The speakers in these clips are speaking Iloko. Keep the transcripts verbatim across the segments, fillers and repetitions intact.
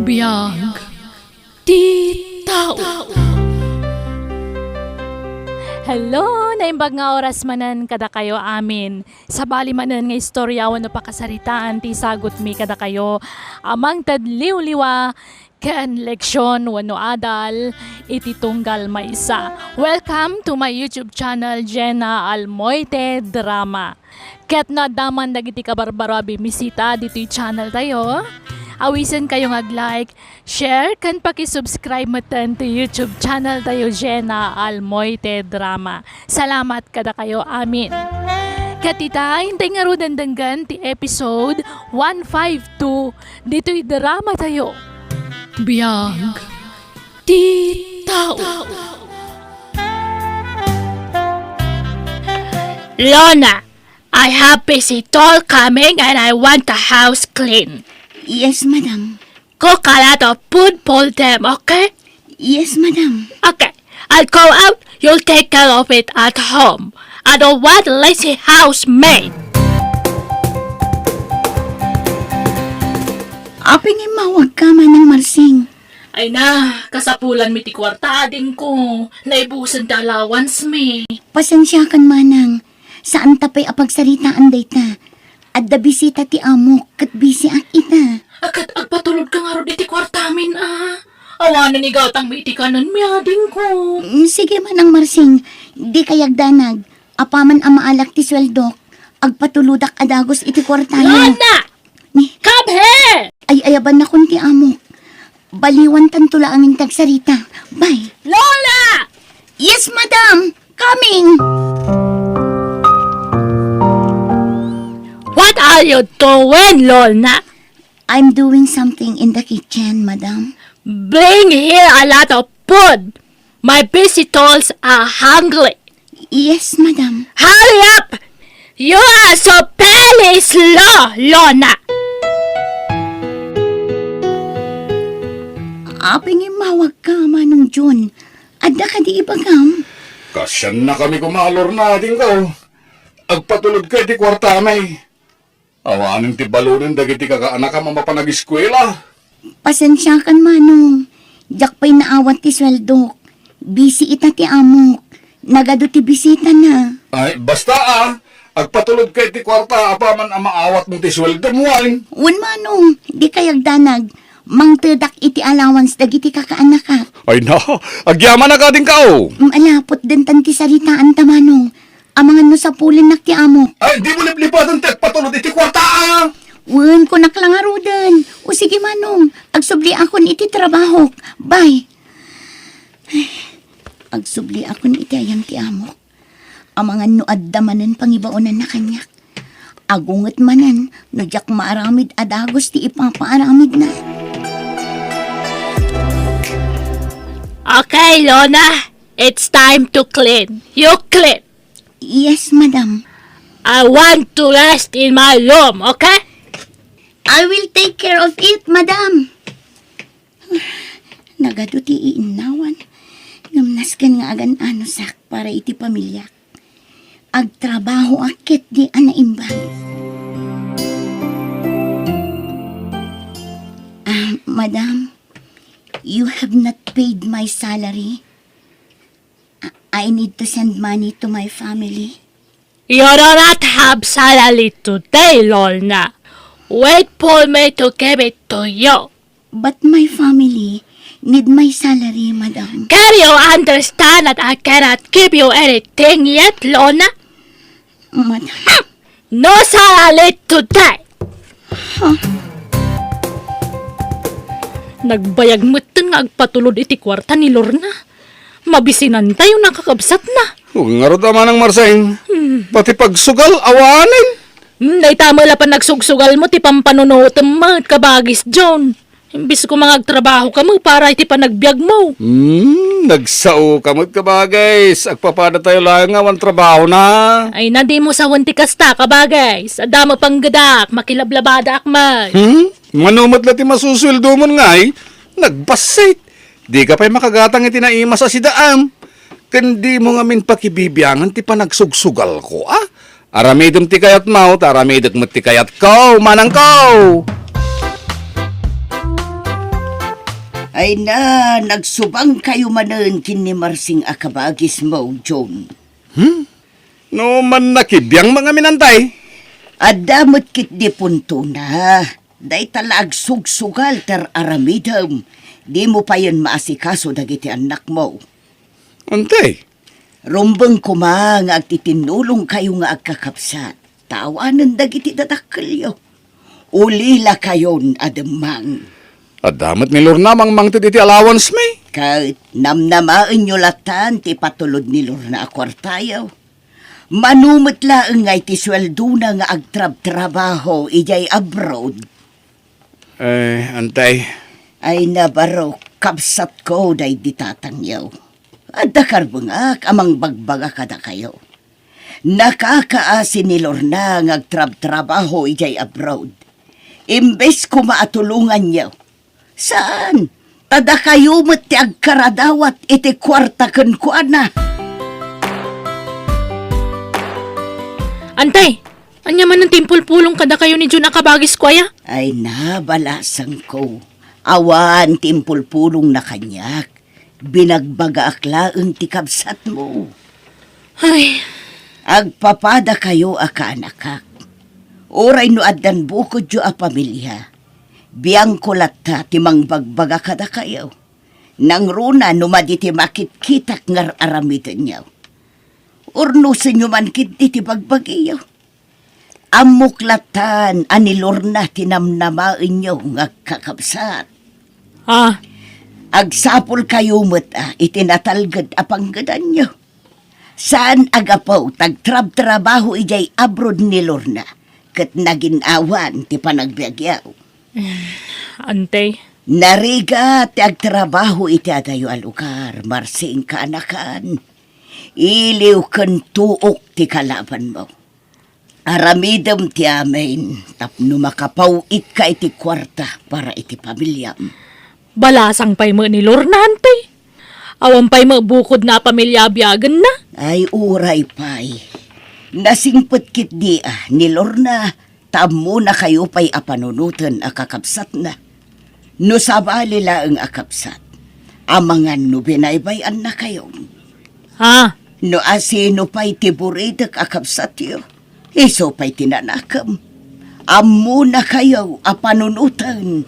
Biag ti tao. Hello! Naimbag nga oras manen kadakayo amin. Sabali manen nga istorya wenno pakasaritaan ti isagutmi kadakayo a mangted liwliwa ken leksion wenno adal iti tunggal maysa. Welcome to my YouTube channel, Jenna Almoite Drama. Ket no adda man dagiti kabarbaro a bimisita ditoy channel tayo, awisenkayo nga ag-like, share, ken pakisubscribe metten ti YouTube channel tayo, Jenna Almoite Drama. Salamat kadakayo amin. Ket ita, intay ngaruden denggen ti episode one five two ditoy drama tayo. Biag ti tao. Lona, I have visitor coming and I want the house clean. Yes, madam. Cook a lot of food for them, okay? Yes, madam. Okay. I'll go out. You'll take care of it at home. I don't want lazy housemaid. Apay nga immawagka, Manang Marsing? Ay na, kasapulanmi ti kuarta, adingko. Naibusen ti allowance mi. Pasensiakan, Manang. Saanta pay a pagsaritaan dayta. Adda bisita ti amok ket bisiak ita. A, ket agpatulodka ngarud iti kuartamin a. Awanen igatangmi iti kanenmi, adingko. Mm, sige, Manang Marsing, dika agdanag. Apaman a maalak ti sueldok, agpatulodak a dagus iti kuartayo. Lona! Ni? Come here! Ay-ayabannakon ti amok. Baliwantanto laeng ti agsarita. Bye. Lola! Yes, madam. Coming. What are you doing, Lona? I'm doing something in the kitchen, madam. Bring here a lot of food. My visitors are hungry. Yes, madam. Hurry up! You are so very slow, Lona! Apay nga immawagka, Manong John. Adda kadi ibagam? Kasiannakami koma, Lorna, adingko. Agpatulodka iti kuartami. Awanen ti balunen dagiti kakaanakam a mapan ageskuela. Pasensiakan, Manong. Diak pay naawat ti sueldok. Busy ita ti amok. Nagadu ti bisitana. Ay, basta a, agpatulodka iti kuarta apaman a maawatmo ti sueldomo, wen? Wen, Manong, dika agdanag. Mangtedak iti allowance dagiti kakaanakak. Ay na, agyamanak adingko. Malaput dentan ti saritaanta, Manong. Amangan no sapulennak ti amok. Ay, dimo liplipatan ti agpatulod iti kuarta, a! Wen, kunak la ngaruden. O sige, Manong, agsubliakon iti trabahok. Bye. Ay, agsubliakon iti ayan ti amok. Amangan no adda manen pangibaonanna kaniak. Agunget manen no diak maaramid a dagus ti ipapaaramidna. Okay, Lona. It's time to clean. You clean. Yes, madam. I want to rest in my room, okay? I will take care of it, madam. Nagadu ti iinnawan, ngem nasken nga agan-anosak para iti pamiliak. Agtrabahoak ketdi a naimbag. Ah, madam, you have not paid my salary. I, I need to send money to my family. You do not have salary today, Lorna. Wait for me to give it to you. But my family need my salary, madam. Can you understand that I cannot give you anything yet, Lorna? Madam. No salary today! Huh? Nagbayag metten nga agpatulod iti kuarta ni Lorna. Mabisinantayo, nakakabsatna. Wen ngarud a, Manang Marsing. Hmm. Pati pagsugal, awanen. Hmm, dayta met la panagsugsugalmo ti pampanunutem met, kabagis John. Imbes koma nga agtrabahoka met para iti panagbiagmo. Hmm, nagsaoka met, kabagis. Agpapadatayo laeng nga awan trabahona. Ay na, dimo sawen ti kasta, kabagis. Adda met panggedak, makilablabadaak met. Hmm? Mano met la ti masusueldomon ngay? Nagbassit. Dika pay makagatang iti naimas a sidaam. Ken dimo ngamin pakibibiangan ti panagsugsugalko, a? Aramidem ti kayatmo, ta aramidek met ti kayatko, manangko! Ay na, nagsubangkayo manen ken ni Marsing a kabagismo, John. Hmm? No mannakibiang met ngamin, Antay? Adda met ketdi puntona. Dayta la agsugsugal ti ar-aramidem. Dimo payen maasikaso dagiti annakmo. Antay? Rumbeng koma nga agtitinnulongkayo nga agkakabsat, ta awanen dagiti dadakkelyo. Ulilakayon a demmang. Adda met ni Lorna mangmangted iti allowance mi. Ket namnamaenyo latan ti patulod ni Lorna a kuartayo. Mano met laeng nga iti sueldona nga agtrabtrabaho idiay abroad. Eh, Antay. Ay na, barok, kabsatko daydi tatangyo. Adda karbengak a mangbagbaga kadakayo. Nakakaasi ni Lorna nga agtrabtrabaho idiay abroad. Imbes koma a tulonganyo, saan, ta dakayo met ti agkaradawat iti kuarta kenkuana. Antay, ania manen ti impulpulong kadakayo ni John a kabagisko aya? Ay na, balasangko. Awan ti impulpulongna kaniak. Binagbagaak laeng ti kabsatmo. Ay. Agpapadakayo a kaanakak. Uray no addan bukodyo a pamilia, biangko latta ti mangbagbaga kadakayo. Nangruna no madi ti makitkitak nga ar-aramidenyo. Urnosenyo man ketdi ti bagbagiyo. Ammok latan a ni Lorna ti namnamaenyo nga agkakabsat. Ah. Agsapulkayo met, ah, iti natalged a panggedanyo. Saan a gapu ta agtrabtrabaho idiay abroad ni Lorna, ket nagin-awan ti panagbiagyo. Antay. Narigat ti agtrabaho iti adayo a lugar, Marsing kaanakan. Iliw ken tuok ti kalabanmo. Aramidem ti amin tapno makapaw-itka iti kuarta para iti pamiliam. Balasang pay met ni Lorna, Antay. Awan pay met bukodna a pamilia a biagenna. Ay, uray pay. Nasingpet ketdi a ni Lorna ta ammonakayo pay a panunoten a kakabsatna. No sabali laeng a kabsat, amangan no binaybay-annakayon. Ha? No asino pay ti buridek a kabsatyo, isu pay ti nanakem. Ammonakayo a panunoten.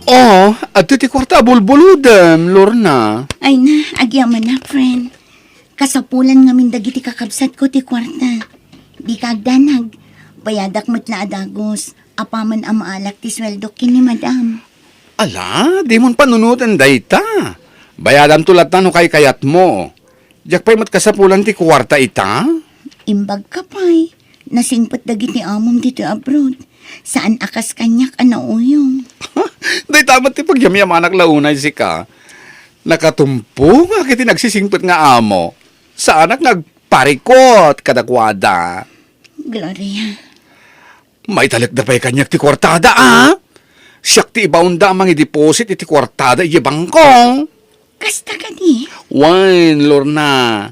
Oh, adto ti kuarta a bulbulodem, Lorna. Ay na, agyamanak, friend. Kasapulan ngamin dagiti kakabsatko ti kuarta. Dika agdanag. Bayadak met la a dagus. Apaman a maalak ti sueldok ken ni Madam. Ala, dimon panunoten dayta. Bayadamto latta no kaykayatmo. Diak pay met kasapulan ti kuarta ita? Imbagka pay, nasingpet dagiti amom ditoy abroad. Saan a kas kaniak a nauyong. Dayta met ti pagyamyamanak la unay sika. Nakatumpongak iti nagsisingpet nga amo. Saanak nga agparikut kadakuada. Gloria. Maitalekda pay kaniak ti kuartada, a? Siak ti ibaonda a mangideposit iti kuartada idiay bangko. Kasta kadi? Wen, Lorna.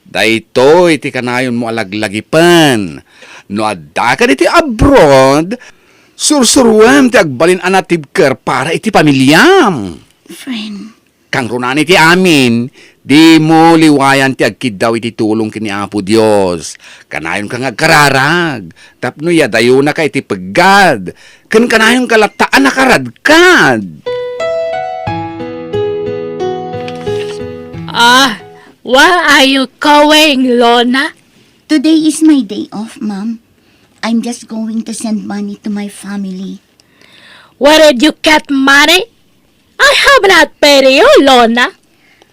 Daytoy ti kanayonmo a laglagipen. No addaka ditoy abroad, sursuruem ti agbalin a natibker para iti pamiliam. Friend. Kangrunaan iti amin, dimo liwayan ti agkiddaw iti tulong ken ni Apo Dios. Kanayonka nga agkararag, tapno iyadayonaka iti peggad, ken kanayonka latta a nakaradkad. Ah, where are you going, Lorna? Today is my day off, Ma'am. I'm just going to send money to my family. Where did you get money? I have not paid you, Lorna.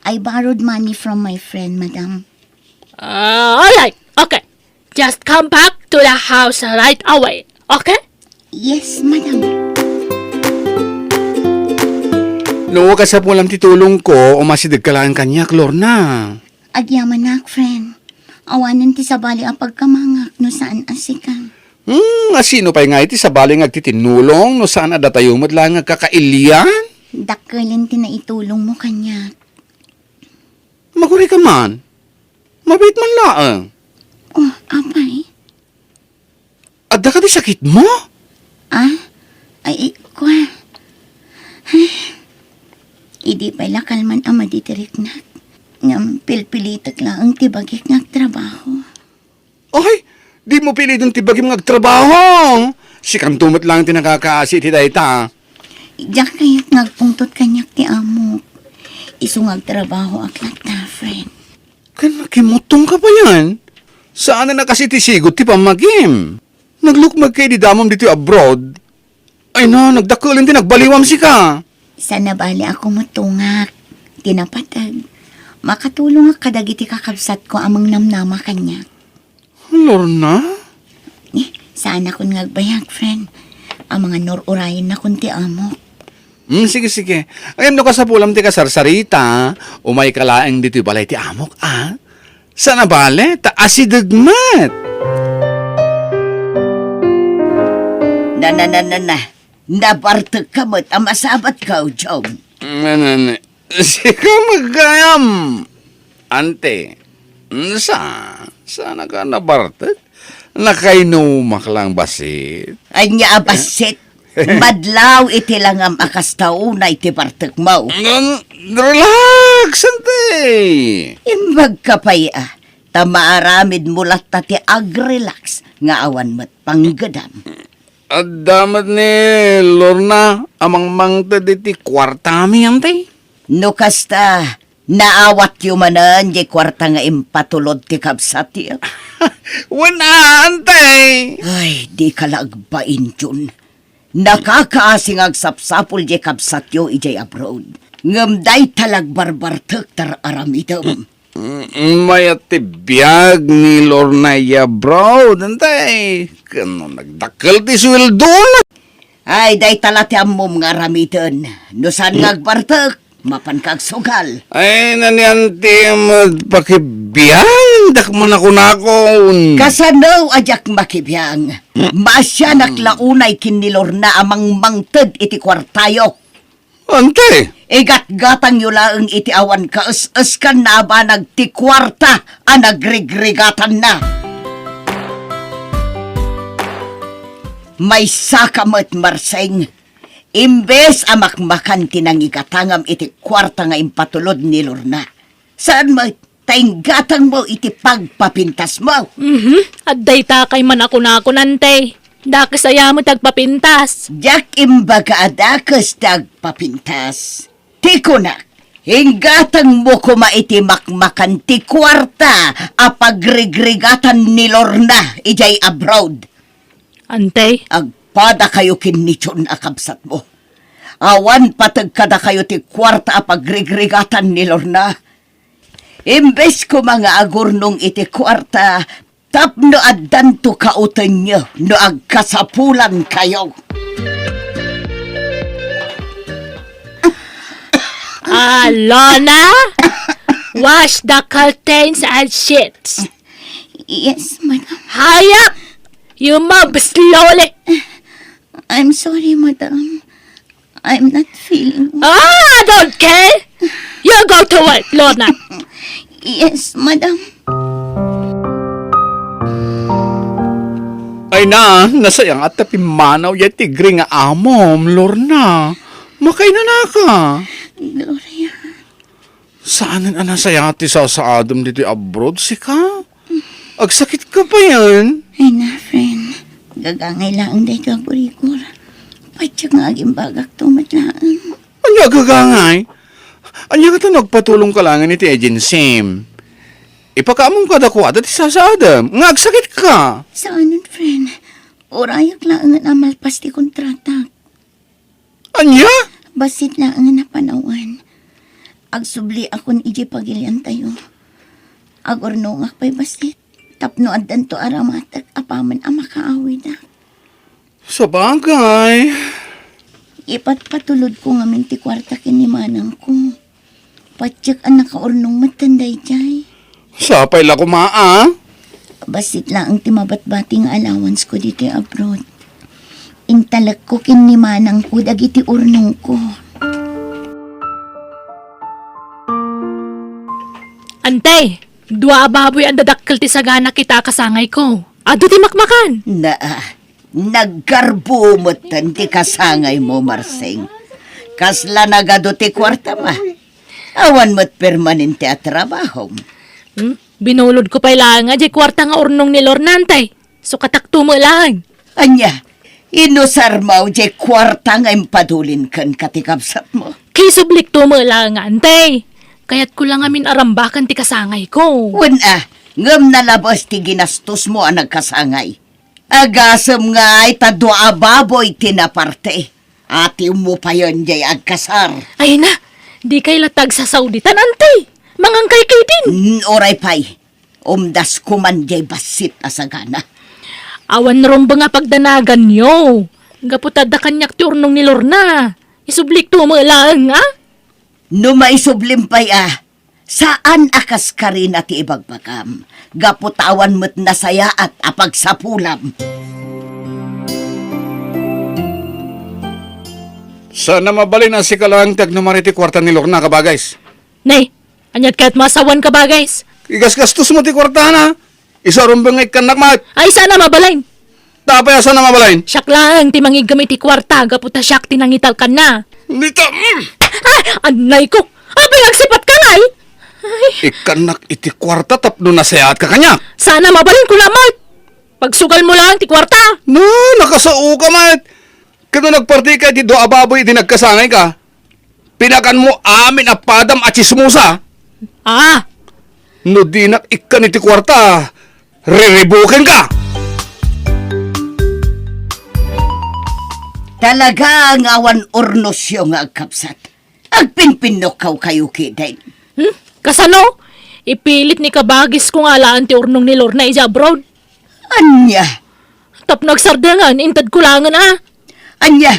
I borrowed money from my friend, Madam. Uh, all right, okay. Just come back to the house right away, okay? Yes, Madam. No, kasapulam ti tulongko, umasidegka laeng kaniak, Lorna. Agyamanak, friend. Awanen ti sabali a pagkamangak no saan a sika. Hmm, asino pay ngay ti sabali nga agtitinnulong no saan a datayo met laeng nga agkakailian? Dakkelen ti naitulongmo kaniak. Magurayka man. Mabiit man laeng. Oh, apay? Adda kadi sakitmo? Ah? Ay, Di pay la kalman a madi ti riknak. Ngem pilpilitek laeng ti bagik nga agtrabaho. Ay, dimo piliten ti bagim nga agtrabaho. Sikanto met laeng ti nakakaasi iti dayta. Diak kayat nga agpungtot kaniak ti amok. Isu nga agtrabahoak latta, friend. Ken makimutongka payen? Saanen a kas iti sigud ti pammagim. Naglukmegka idi damom ditoy abroad. Ay na, nagdakkelen ti nagbaliwam sika. Saan a bale a kumutongak. Ti napateg, makatulongak kadagiti kakabsatko a mangnamnama kaniak. Lorna? Eh, saanakon nga agbayag, friend. Amangan no ur-urayennakon ti amok. Hmm, sige, sige. Ngem no kasapulam ti kasarsarita, umayka laeng ditoy balay ti amok, a? Saan a bale, ta asideg met. Na, na, na, na, na. Nabartekka met a masabatko, Jom. Na, na, na. Sika met gayam. Ante, sa, saan ka nabartek? Nakainumak lang bassit. Ania a bassit? Madlaw iti langam a kasta unay ti bartekmo. Mm, relax, ante. Imbagka pay a, ta maaramidmo latta ti agrelax nga awan met panggedam. Adda met ni Lorna a mangmangted iti kuartami, ante? No kasta, naawatyo manen diay kuarta nga impatulod ti kabsatyo? Wen a, ante. Ay, dika la agbain, Jun. Nakakaasi nga agsapsapul diay kabsatyo idiay abroad. Ngem dayta la agbarbartek ti ar-aramidem. Mm, mayat ti biag ni Lorna idiay abroad, ante. Ken no nagdakkel ti sueldona. Ay, dayta la ti ammom nga aramiden. No saan nga agbartek, mapanka agsugal. Ay, nanian ti met pakibiangdak man a kunakon. Kasano a diak makibiang? Maasianak la unay ken ni Lorna a mangmangted iti kuartayo. Ante! Igatgatangyo laeng iti awan kaes-eskanna a banag ti kuarta a nagrigrigatanna. Maysaka met, Marseng. Imbes a makmakan ti nangigatangam iti kuarta nga impatulod ni Lorna, saan met ta inggatangmo iti pagpapintasmo. Mhm. Adda itakay man a kunakon, ante. Dakes aya met ti agpapintas. Diak imbaga a dakes ti agpapintas. Ti kunak, inggatangmo koma iti makmakan ti kuarta a pagrigrigatan ni Lorna idiay abroad. Ante? Agpadakayo ken ni Jun a kabsatmo. Awan pateg kadakayo ti kuarta a pagrigrigatan ni Lorna. Imbes koma nga agurnong iti kuarta tapno addanto kautenyo no agkasapulankayo. Ah, Lorna, wash the curtains and sheets. Yes, madam. Hurry up! You move slowly. I'm sorry, madam. I'm not feeling well. Ah, I don't care. You go to work, Lorna. Yes, madam. Ay na, nasayangat ta pimmanaw diay tigre nga amom, Lorna. Makainanaka. Gloria. Saanen a nasayaat ti sasaadem ditoy abroad, sika? Agsakitka payen? Ay na, friend. Gagangay laeng daytoy a kurikor. Patiek nga agimbagakto met laeng. Ania a gagangay? Ania ngata no agpatulongka laengen iti agency? Ipakaammoka kadakuada ti sasaadem nga agsakitka. Saanen, friend. Urayak laengen a malpas ti kontratak. Ania? Bassit laengen a panawen. Agsubliakon idiay pagiliantayo. Agurnongak pay bassit tapno addanto a ramatek apaman a makaawidak. Sabagay. Ipatpatulodko ngamin ti kuarta ken ni manangko. Patiek a nakaurnong metten daydiay. Sapay la koma a. Bassit laeng ti mabatbati nga allowancesko ditoy abroad. Intalekko ken ni manangko dagiti urnongko. Ante, dua a baboy a dadakkel ti sagana kita a kasangayko. Adu ti makmakan. Naa, naggarbo metten ti kasangaymo, Marseng. Kasla nagadu ti kuartam, a? Awan met permanente a trabahom. Hmm? Binulodko pay laeng a diay kuarta nga urnong ni Lorna, Antay. Sukatakto met laeng. Ania, inusarmo diay kuarta nga impadulin kenka ti kabsatmo? Kisublikto met laeng, Antay. Kayatko la ngamin a rambaken ti kasangayko. Wen a, ngem nalabes ti ginastosmo a nagkasangay. Agasem ngay ta dua a baboy ti naparte. Atiwmo payen diay agkasar. Ay na, dikay la ta agsasauditan, Antay. Mangankay ketdin. Mm, uray pay. Umdasko man diay bassit a sagana. Awan rumbeng a pagdanaganyo. Gapu ta adda kaniak ti urnong ni Lorna. Isublikto met laeng, a? No maisublim pay, a, saan a kaskarina ti ibagbagam, gapu ta awan met nasayaat a pagsapulam. Saan a mabalin a sika laeng ti agnumar iti kuarta ni Lorna, kabagays. Nay, aniat kayatmo a sawen, kabagays? Igasgastos mo ti kuartana. Isu a rumbeng nga ikkannak met. Ay, saan a mabalin. Apay a saan a mabalin? Siak laeng ti mangiggem iti kuarta gapu ta siak ti nangitalkanna. Dita, mm. Ay, anay ko. Apay nga agsipatka ngay? Ay. Ikkannak iti kuarta tapno nasayaatka kaniak. Saan a mabalin, kuna met. Pagsugalmo laeng ti kuarta. No, nakasaoka met. Ket no nagpartika iti dua a baboy idi nagkasangayka, pinakanmo amin a padam a tsismosa. Ah. No dinak ikkan iti kuarta, riribukenka. Talaga nga awan urnosyo nga agkabsat. Agpinpinnokawkayo ketdin. Hmm? Kasano? Ipilit ni kabagisko nga alaen ti urnong ni Lorna idiay abroad. Ania? Tapno agsardengen, intedko laengen, a. Ania?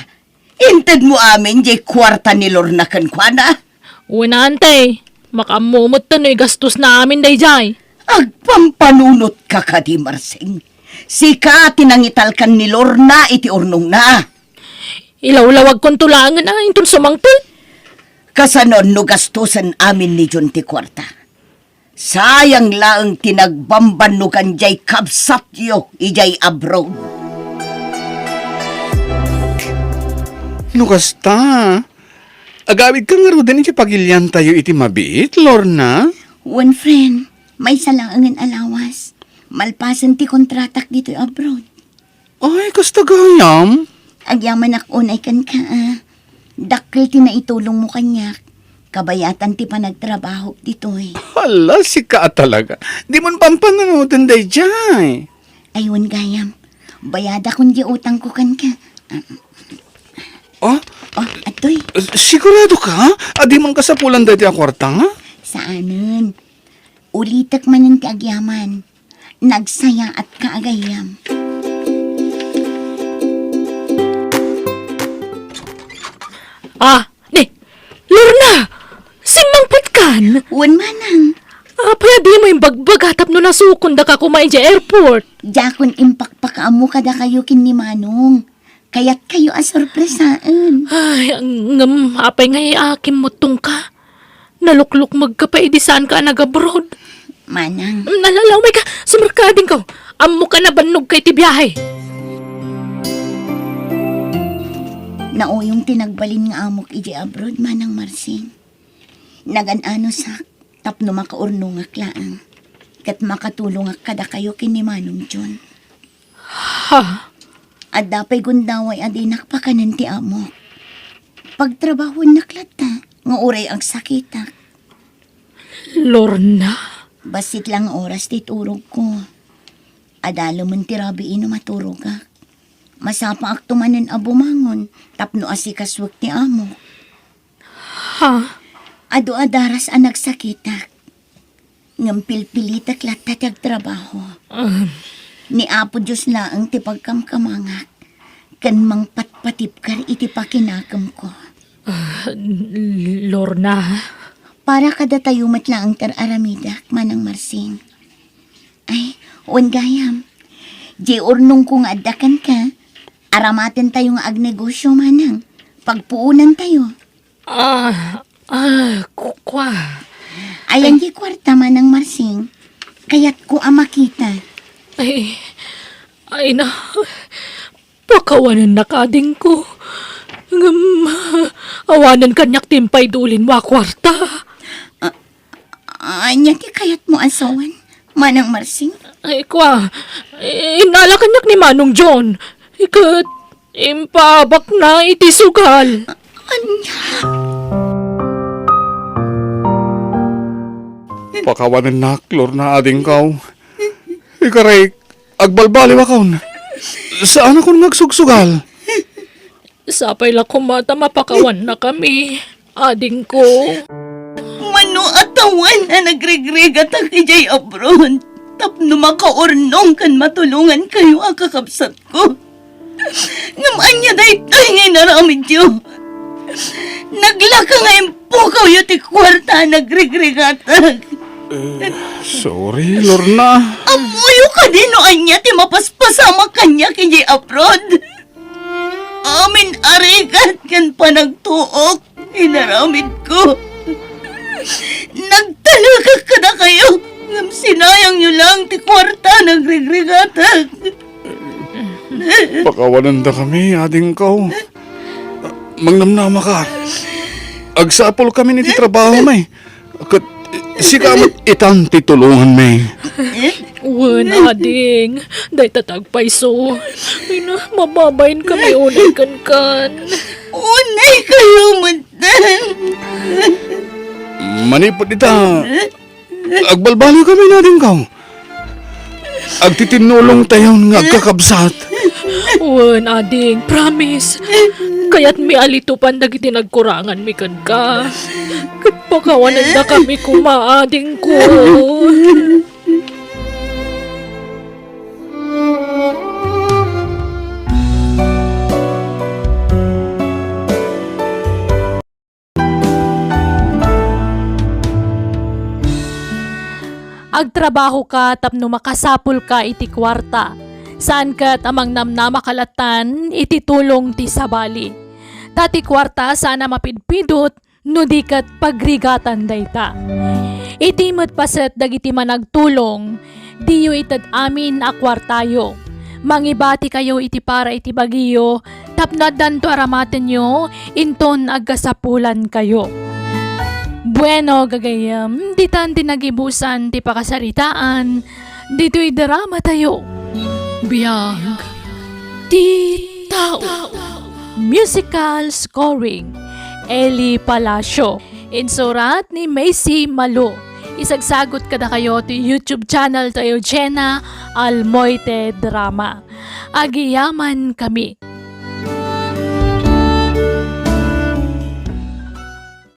Intedmo amin diay kuarta ni Lorna kenkuana? Wen, Antay. Makaammo metten no igastosna amin daydiay. Agpampanunotka kadi, Marsing? Sika ti nangitalkan ni Lorna iti urnongna. Ilawlawagkonto laengen a inton sumangpet. Kasano no gastosen amin ni Jun ti kuarta? Sayang laeng ti nagbambannogan diay kabsatyo idiay abroad. No kasta, agawidka ngaruden iti pagiliantayo iti mabiit, Lorna? Wen, friend, maysa laengen a lawas. Malpasen ti kontratak ditoy abroad. Ay, kasta gayam? Agyamanak unay kenka, a. Dakkel ti naitulongmo kaniak. Kabayatan ti panagtrabahok ditoy. Hala, sika a talaga. Dimon pampanunoten daydiay. Ay, wen gayam. Bayadakon diay utangko kenka. Ah? Oh, adtoy. Sigurado ka? A, dimon kasapulan daytoy a kuarta, nga? Saanen. Ulitek manen ti agyaman. Nagsayaatka a gayyem. Ah, ni, Lorna! Simmangpetkan? Wen, manang. Apay a dimo imbagbaga tapno nasukondaka koma idiay airport? Diakon impakpakaammo kadakayo ken ni Manong. Kayatkayo a sorpresaen. Ay, ngem apay nga iakimmuttongka? Naluklukmegka pay idi saanka a nag-abroad. Manang. Nalalaw, may ka, sumarka adingko. Ammoka nabannogka iti biahe. Nauyong ti nagbalin nga amok idiay abroad, Manang Marsing. Nagan-anosak tapno makaurnongak laeng ket makatulongak kadakayo ken ni Manong John. Ha? Adda pay gundaway a dinak pakanen ti amok. Pagtrabahoennak latta nga uray agsakitak. Lorna? Bassit la nga oras ti turogko. Adalemen ti rabii no maturogak. Masapaakto manen a bumangon tapno asikasuek ti amok. Ha? Adu a daras a nagsakitak. Ngem pilpilitek latta ti agtrabaho. Ah. Ni Apo Dios laeng ti pagkamkamangak ken mangpatpatibker iti pakinakemko. Ah, Lorna. Para kadatayo met laeng ti ar-aramidek, Manang Marsing. Ay, wen gayam. Diay urnongko nga adda kenka, aramatentayo nga agnegosio, Manang. Pagpuonantayo. Ah, ah, ku-, kua. Ayan diay kuarta, Manang Marsing. Kayatko a makita. Ay, ay na. Pakawanennak adingko. Ngem, awanen kaniak ti impaidulinmo a kuarta. A-, ania ti kayatmo a sawen, Manang Marsing? Ay, kua, innala kaniak ni Manong John. Ket, impaabakna iti sugal. Ania? Pakawanennak, Lorna, adingko. Ikarik, agbalbaliwakon. Saanakon nga agsugsugal. Sapay la koma ta mapakawannakami, adingko. Mano a tawen a nagrigrigatak idiay abroad tapno makaurnong ken matulongankayo a kakabsatko. Ngem ania daytoy nga inaramidyo? Naglaka nga impukawyo ti kuarta a nagrigrigatak. Eh, sorry, Lorna. Ammoyo kadi no ania ti mapaspasamak kaniak idiay abroad? Amin a rigat ken panagtuok inaramidko. Nagtalekak kadakayo, ngem sinayangyo lang ti kuarta a nagrigrigatak. Pakawanendakami, adingko. Mangnamnamaka. Agsapulkami iti trabahom, eh. Ket sika met itan ti tulonganmi. Wen, ading, dayta ti agpayso. Ay na, mababainkami unay kenkan. Unaykayo metten. Manipud ita, agbalbaliwkami, adingko. Agtitinnulongtayon nga agkakabsat. Wen, ading, promise. Kayatmi a litupan dagiti nagkuranganmi kenka. Ket pakawanendakami koma, adingko. Agtrabahoka tapno makasapulka iti kuarta. Saan ket a mangnamnamaka lattan iti tulong ti sabali. Ta ti kuarta saan a mapidpidot no di ket pagrigatan dayta. Iti met paset dagiti managtulong, diyo ited amin a kuartayo. Mangibatikayo iti para iti bagiyo tapno addanto a ramatenyo inton agkasapulankayo. Bueno, gagayyem, ditan ti nagibusan ti pakasaritaan ditoy dramatayo. Biag ti tao. Musical scoring, Eli Palacio. Insurat ni Macy Malo. Isagsagut kadakayo ti YouTube channel tayo, Jenna Almoite Drama. Agyamankami.